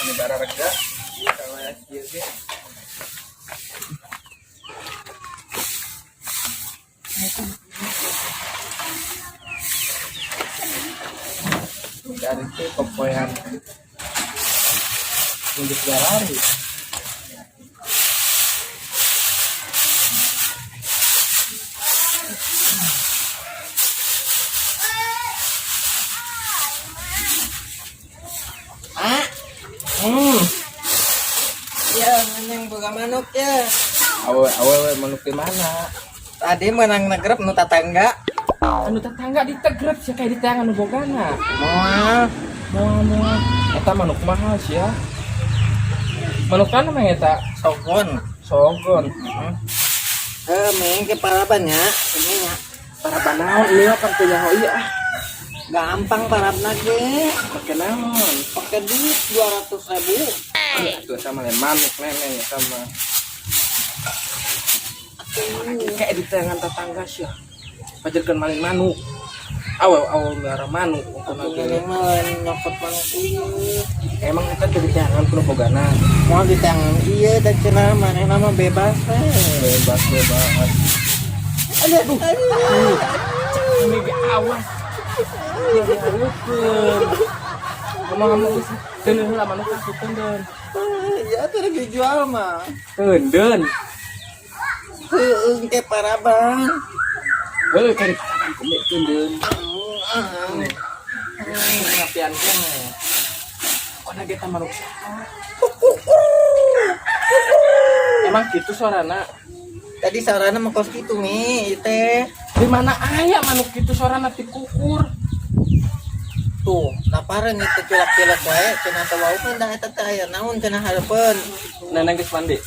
Ini bararega sama ieu ge. Dari itu popoean nunjuk garari. Ah, ya neneng boga manuk ya. Awe awe manuk di mana? Tadi menang negrep nu tatangga. Anu tetangga ditegrep sih kayak di anu bogana. Moal. Moal moal. Eta manuk mahal sih ya. Manuk mana mah eta? Sogon. Sogon. Eh, meng ke paraban nya, ini nya. Paraban naon ieu kan teu nyaho ieu ah. Gampang parabna ge. Pake naon? Pakai duit 200.000. Tuh sama lain manuk neneng sama. Kayak di tangan tetangga sih ya. Pajarkeun maling manuk. Awe awe miara manuk untuk Atuh lagi. neneng mah lain nyokot manuk ieu. Emang eta teu diteangan kudu bogana. Moal diteangan ieu da cenah manehna mah bebas we. Bebas bebas. Aduh, aduh. Ini ge awas. Ngomong-ngomong geus teundeun heula manuk asup teundeun. Ya teh dijual mah. Teundeun. Heueuh ke paraban. Heuh kan diparaban kume teundeun. Ngapian kene. Kok ge eta manuk saha? Emang gitu suarana? Tadi sarana mah kos kitu mi, ieu teh. Di mana aya manuk kitu suarana ti kukur? Tuh, laparan itu culak-culak wae, cenah teh wau kan da eta teh aya naon cenah hareupeun. Neneng geus mandi.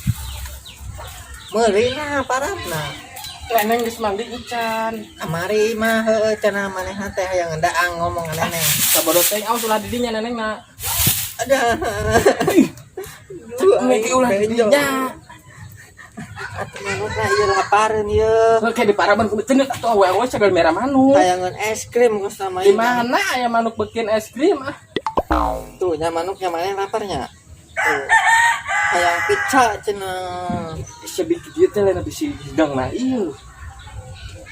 Meuli nah parabna. Neneng geus mandi ican. Kamari mah heueuh cenah manehna teh hayang ngedaang ngomong ka neneng. Sabodo teh awas ulah di dinya neneng na. Ada. Miki ulah di dinya. Atuh manukna ieu lapareun ieu. Heuh kayak di paraban kudu cendet atuh awe-awe sagala merah manuk. Hayangeun es krim kos sama Di mana aya manuk bikin es krim ah? Tuh nya manuknya maneh laparnya. Tuh. Hayang pizza cenah. Bisa bikin dia teh lain bisi hidang nah ieu.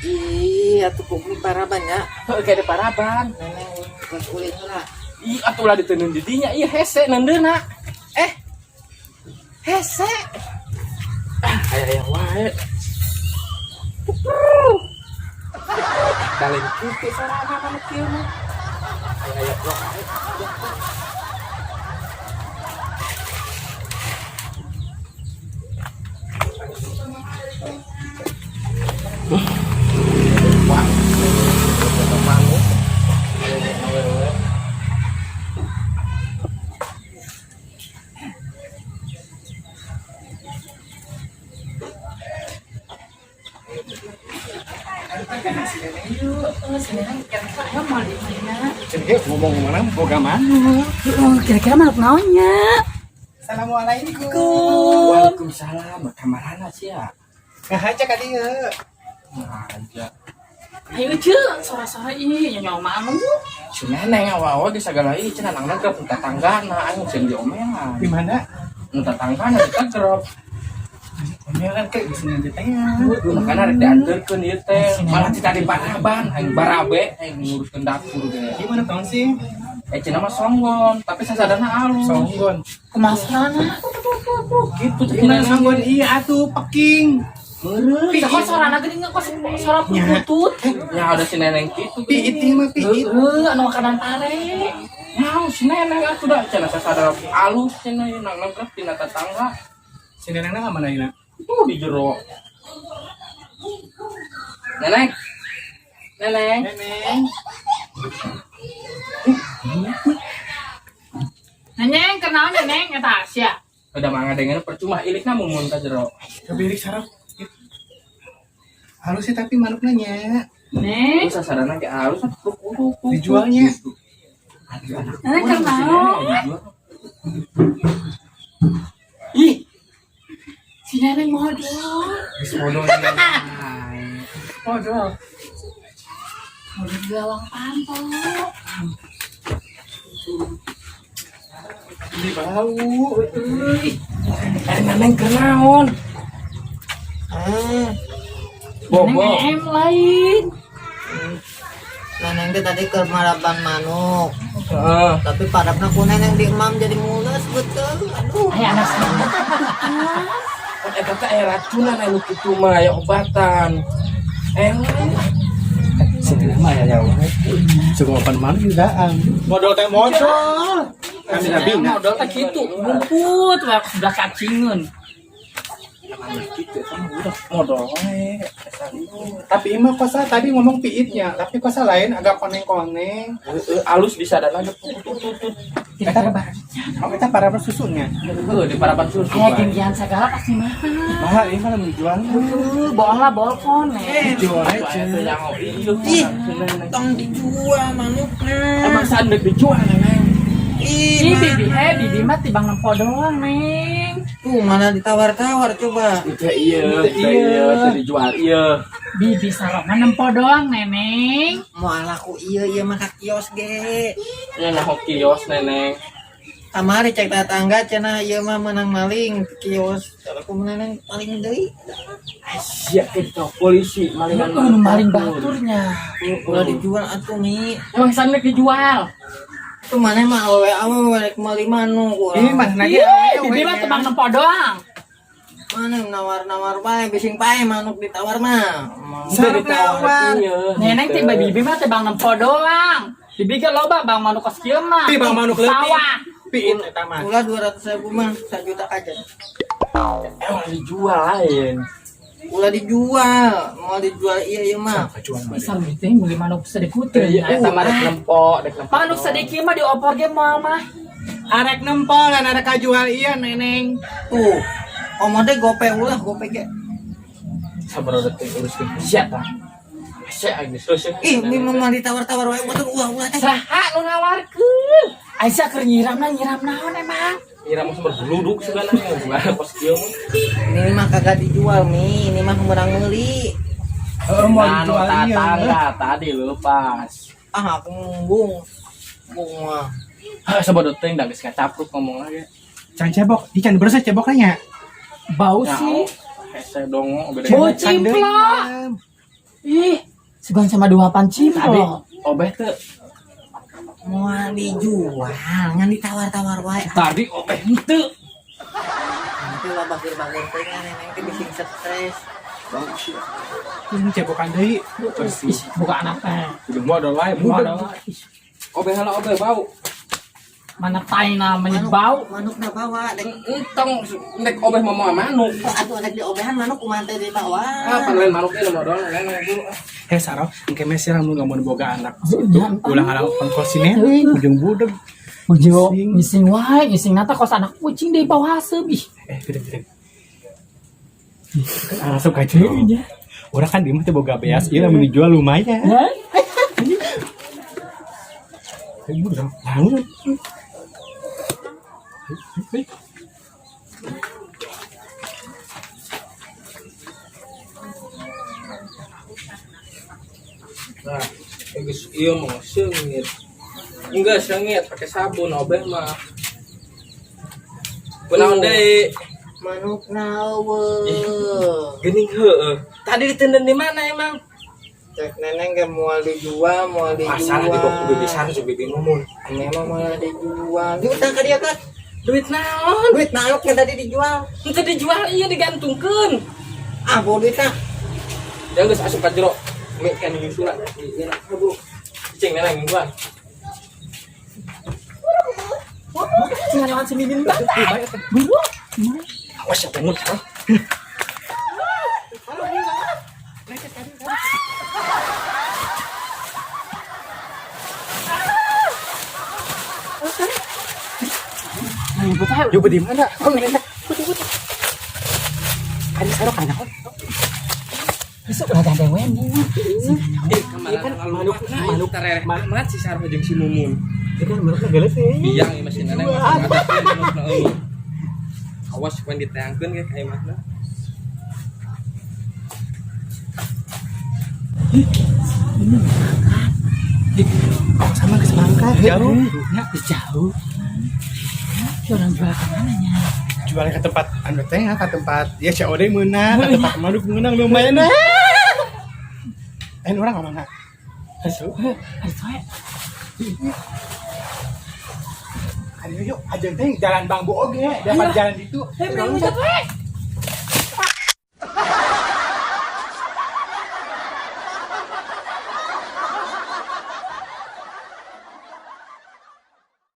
Ih, atuh kok mi paraban nya. Heuh kayak di paraban. Neneng geus ulin heula. Ih atuh ulah diteundeun di dinya ieu hese neundeunna. Eh. Hese. Ah, aya aya wae. Dalin kitu sorana manuk kieu mah. Aya aya wae. Wah, manuk. Awewe. Ngomong mana boga manuk. Kira-kira manuk naonnya? Assalamualaikum. Waalaikumsalam. Kamarana sih ya? Ngahaja ka dieu. Ngahaja. Ayo ce, sora-sora ih nyawa manuk. Si neneng awa-awa ge sagala ieu cenah nang ke tetanggana aing sieun diomelan. Di mana? Nu tetanggana ditegrep. Omelan ke geus nanti teh. Makana rek dianterkeun ieu teh. Malah ti tadi paraban aing barabe aing nguruskeun dapur ge. Di mana tahun sih? Eh cenah mah songgon, tapi sasadana alus. Songgon. Kumaha sorana? Gitu Di mana songgon iya atuh peking. Meureun. Kok sorana geuning kok sora putut. Ya ada si neneng kitu. Piit ieu mah piit. Heueuh, anu makanan pare. Nah, si neneng atuh da cenah sasadana alus cenah ieu nang nang tina tetangga. Si nenengna ka mana ieu? Tuh di jero. Neneng. Neneng. Neneng. Neneng, kenaon neneng eta sia. Udah mah ngadengeun percuma ilikna mumun ka jero. Kebirik sarap. Halus sih tapi manukna nya. Neng, Terus sasadana ge alus atuh kudu. Dijualnya. neneng kenaon? Ih, Si neneng modal. geus bodoh neneng. Modal. Modal di lawang panto. Ini bau. Euy, Eh, neneng keur naon? Eh, Bobo. neneng em lain. Neneng teh tadi ke maraban manuk. Heeh. Tapi parabna ku neneng di emam jadi mules betul. Aduh. Aya anak sama. Kan eta teh aya racunan anu kitu mah aya obatan. Eh, Sini mah ya jauh. Suka mapan manuk jutaan. Modal teh modal. Kami nabi Modal teh kitu, rumput we sebelah kacingeun. gitu kan udah modal wae. Tapi imah kosa tadi ngomong piitnya, tapi kosa lain agak koneng-koneng. Heeh, alus disadar lagi tut tut tut. Eta oh, eta para susunya. Heeh, di paraban susu. Aya genggian segala pasti mahal. Mahal ini malah menjual. Heuh, bohong lah bolkon neng. Jual aja. Ih, tong dijual manukna. Emang sandek dijual neneng. Ih, Ih, mah. bibi, bibi mah tibang nempo doang, neng. Tuh mana ditawar-tawar coba. Itu iya, itu iya, itu dijual iya. Bibi saroma nempo doang, neneng. Moal laku ieu ieu mah ka kios ge. Ya nah kios neneng. Kamari cek tetangga cenah ieu mah menang maling ke kios. Kalau aku neneng paling deui. Asia ke polisi malingan Heeh, nu maling baturnya. Ulah dijual atuh mi. Emang sandek dijual. Tuh mana mah awewe awewe rek meuli manuk urang. Ini mah lagi. Ih, bibi mah tebang nempo doang. Mana nawar-nawar bae bising pae manuk ditawar mah. Sarap nawar. Iya. Neneng tiba bibi mah tebang nempo doang. Bibi ge loba bang manuk kos kieu mah. Pi bang manuk leutik. Sawah. Piit eta mah. Ulah 200.000 mah 1 juta aja. Emang dijual lain. Ulah dijual, mau dijual iya iya mah. Jual mah. Bisa teh meuli manuk sedikit teh. Iya, eta mah rek nempo, rek nempo. Manuk sedikit mah diopor ge moal mah. Arek nempol dan arek kajual iya neneng. Tuh. Omo teh gope ulah gope ge. Sabar detik uruskeun. Sia tah. Sia aing geus selesai. Ih, mi mah ditawar-tawar wae batur ulah ulah teh. Saha nu nawarkeun? Aisyah keur nyiramna nyiram naon emang? Ngira mah sumber geluduk segala nya kos kieu mah. Ini mah kagak dijual mi, ini mah menang meuli. Heeh, mau Nah, nu dijual iya. tetangga tadi lepas. Ah, aku embung. Embung mah. Hah, sabar detik dah geus kacapruk ngomong lagi. Can cebok, ikan bersih cebok nya. Bau sih. Hese dongo beda. Bau cimplok. Ih, sugan sama dua pan Tadi cimplok. obeh teu. Moal dijual, ngan ditawar-tawar wae. Tadi obeh henteu. Nanti lah bagir-bagir teh neneng teh bising stres. Ini cebokan deui. Bersih. Ih, buka anak teh. Udah modal wae, Modal. budak. Ih, Obeh heula obeh bau. mana taina menit bau. Manukna bawa dek. Entong nek obeh mah moal manuk. Atuh rek diobehan manuk kumaha teh dibawa. Ah, pan lain manuk ieu modal kan bu. Heh saro, engke mah sih lamun lamun boga anak. Iya, Ulah halang pangkos si neneng, ujung budeg. Bujo ngising wae, ngising nata kos anak kucing di bawah haseup ih. Eh, gede gede. Kan asup ka jero. Urang kan di mah teh boga beas, ieu lamun dijual lumayan. Hah? Eh, budak banget. Eh, eh. Nah, geus ieu mah seungit. Enggak seungit pakai sabun obeh mah. Kunaon deui? Manukna eueuh. Geuning heueuh. Tadi ditenden di mana emang? Cek neneng ge moal dijual, moal dijual. Masalah di bawah bibi sarus bibi ngomong. Memang moal dijual. Diutang ka dia kan. Duit naon? Duit manuknya tadi dijual. Henteu dijual iya digantungkeun. Ah, bawa duitna. Yang geus asup ka jero. Mi kan nyusulan. Ieu na bu. Cing neneng mingguan. Cing lewat si Mimin bantai. Buru. Awas ya bangun. Jumpa di mana? Oh, neneng. Putih putih. Kan saro kana. Besok ulah gandeng we nih. Eh, kemarin kan manuk manuk tarereh amat si Sarah jeung si Mumun. Ini kan manukna geuleuh sih. Biang ieu masih neneng masih ngadepin manukna eueuh. Awas pan diteangkeun ge ka imahna. Sama ke semangka jauh. Ya, jauh. Ya, orang jual kemana nya? Jual ke tempat anu teh, ke tempat ya COD meunang, ke tempat manuk meunang lumayan ah. Eh, orang ngomong nggak? Aduh, Harus wae. Ayo yuk, aja teh jalan bambu oge, dapat jalan itu. Hei, beri ngucap we.